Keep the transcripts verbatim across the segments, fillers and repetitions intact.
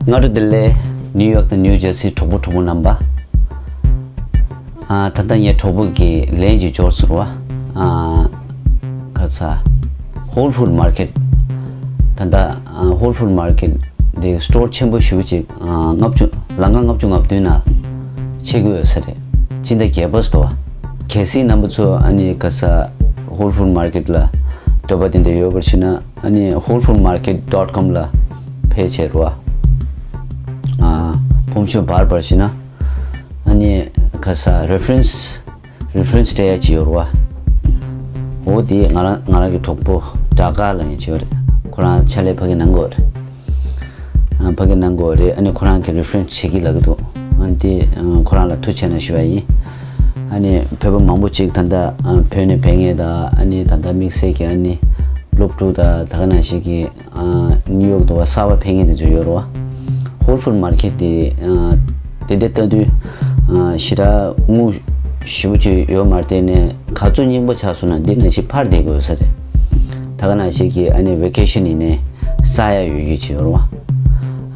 སྔ་དྲོ་བདེ་ལེགས། ནིའུ་ཡོག་དང་ནིའུ་ཇར་སི་གྲོགས་པོ་གྲོགས་མོ་རྣམ་པ། ཨ། ད་ལྟ་ངའི་གྲོགས་པོ་གི་ལན་ཅིག་འབྱོར་སོང་བ། ཨ། ག་ས། Whole Food Market། ད་ལྟ་Whole Food Market འདི་སི་ཊོར་ཆེན་པོ་ཞེ་པོ་ཅིག་ཨ། ལྔ་བཅུ། ལམ་ཁ་ལྔ་བཅུ་ང་བདུན་ནང་ཕྱེ་གི་ཡོད་ས་རེད། སྤྱི་ཟླ་བརྒྱད་པ་ཙམ་དུ་བ། གལ་སྲིད་རྣམ་པ་ཚོ་ཨ་ནི་ག་ས། Whole Food Market ལ་འདོད་པ་དེ་འདྲ་ཡོད་པར་བྱས་ན། ཨ་ནི་whole food market dot com ལ་ཕེབས་བྱས་རོ། ཨ། ཕོམ་ཤོ་འབར་བར་བྱས་ན། ཨ་ནི་ག་ས། རེ་ཕ་རེན་སི། རེ་ཕ་རེན་སི་སྤྲད་ཡ་ཅིག་ཡོད་རོ། འོ་དེ་ང་རང་ང་རང་གི་གྲོགས་པོ་ཌ་ཀ་ལ་ཡིན་ཅིག་ཡོད་རེད། ཁོ་རང་ཕྱག་ལས་ཕ་གི་གནང་གི་ཡོད་རེད། ཨ། ཕ་གི་གནང་གི་ཡོད་རེད། ཨ་ནི་ཁོ་རང་གི་རེ་ཕ་རེན་སི་བྱེད་ཀྱི་ལབ་ཀྱི་འདུག་ཨ་ནི་དེ་ཨ། ཁོ་རང་ལ་ཐུགས་རྗེ་ཆེ་ཞུ་བ་ཡིན། ཨ་ནི་བོད་པ་མང་པོ་ཅིག་ད་ལྟ་ཨ། བོད་ནས་ཕེབས་མཁན་དང་། ཨ་ནི་ད་ལྟ་དམིགས་བསལ་གྱི་ཨ་ནི་སློབ་ཕྲུག་དང་། ད་ག་ནང་བཞིན་གྱི་ཨ། ནིའུ་ཡོག་ཏུ་བ་གསར་པ་ཕེབས་མཁན་དེ་ཚོ་ཡོད་རེད་བ། Whole Food Market དེ་ཨ། དེ་འདྲ་ལྟ་དུས་ཨ། ཞེ་དྲག་དངུལ་ཞེ་པོ་ཅིག་ཡོད་མ་རེད། དེ་ནས་ག་ཚོད་རྙིང་པ་ཆགས་སོང་ན་འདི་ནང་བཞིན་ཕར་བསྡད་དགོས་ས་རེད། ད་ག་ནང་བཞིན་གྱི་ཨ་ནི་ཝེ་ཀེ་ཤན་ཡིན་ནའི་ས་ཡ་ཡོད་ཡོད་ཅིག་ཡོད་རེད་བ།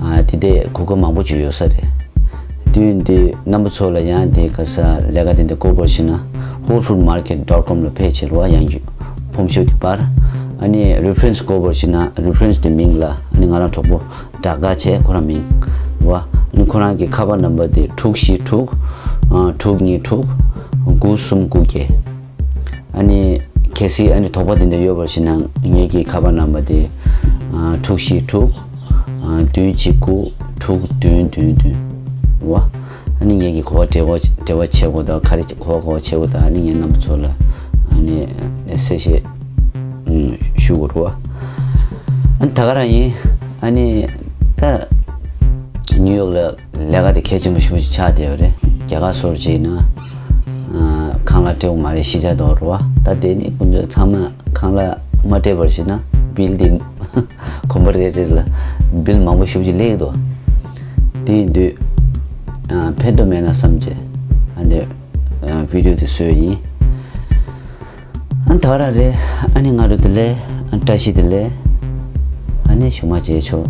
ཨ། དེ་འདྲའི་གོ་སྐབས་མང་པོ་ཅིག་ཡོད་ས་རེད། དུས་འདི་རྣམ་པ་ཚོ་ལ་ཡང་དེ་ག་ས། ལས་ཀ་དེ་འདྲ་དགོས་པར་བྱས་ན། Whole Food Market dot com ལ་ཕེབས་བྱས་རོ། ཡང་ཕོམ་ཤོ་དེ་སྤར། ཨ་ནི་རེ་ཕ་རེན་སི་དགོས་པར་བྱས་ན། རེ་ཕ་རེན་སི་དེ་མིང་ལ་ཨ་ནི་ང་རང་གྲོགས་པོ་ཌ་ཀ་བྱས་ཁོ་རང་མིང་བ། ཨ་ནི་ཁོ་རང་གི་ཁ་པར་ནམ་བར་དེ་དྲུག་བཞི་དྲུག་ཨ། དྲུག་གཉིས་དྲུག་དགུ་གསུམ་དགུ་བརྒྱད། ཨ་ནི་གལ་སྲིད་ཨ་ནི་དོགས་པ་དེ་འདྲ་ཡོད་པར་བྱས་ན། ངེད་ཀྱི་ཁ་པར་ནམ་བར་དེ་ཨ། དྲུག་བཞི་དྲུག་ཨ། བདུན་གཅིག་དགུ་དྲུག་བདུན་བདུན་བདུན་བ། ཨ་ནི་ངེད་ཀྱི་གོ་བ་འབྲེལ་བ་འབྲེལ་བ་བྱེད་དགོས་དང་། ག་རེ་གོ་བ་གོ་བ་བྱེད་དགོས་དང་། ཨ་ནི་ངས་རྣམ་པ་ཚོ་ལ་ཨ་ནི་གསལ་བཤད་ཨུམ། ཞུ་དགོས་རེད་བ། ཨ་ནི་ད་ག་རང་ཡིན། ཨ་ནི་ད་ནིའུ་ཡོག་ལ་ལས་ཀ་དེ་གལ་ཆེན་པོ་ཞེ་པོ་ཅིག་ཆགས་བསྡད་ཡོད་རེད། རྒྱ་གར་སོར་བྱས་ན་ཨ། ཁང་གླ་སྤྲད་དགོས་མ་རེད། གཞིས་ཆགས་འགྲོ་དགོས་རེད་བ། ད་དེ་ནི་ཁོང་ཚོ་ཚང་མ་ཁང་གླ་མ་སྤྲད་པར་བྱས་ན་བིལ་དེ་གོམ་པ་རེ་རེ་ལ་བིལ་མང་པོ་ཞེ་པོ་ཅིག་སླེབས་ཀྱི་འདུག་དེ་ཡིན་དུས་ཨ། ཕན་ཐོགས་མེད་ན་བསམ་བྱས་ཨ་འདི་ཨ། བི་ཌི་ཡོ་དེ་བཟོས་ཡིན། ཨ་ད་ག་རང་རེད། ཨ་ནི་སྔ་དྲོ་བདེ་ལེགས། ཨ་བཀྲ་ཤིས་བདེ་ལེགས། ཨ་ནི་ཞུ་མ་བྱེད་ཆོག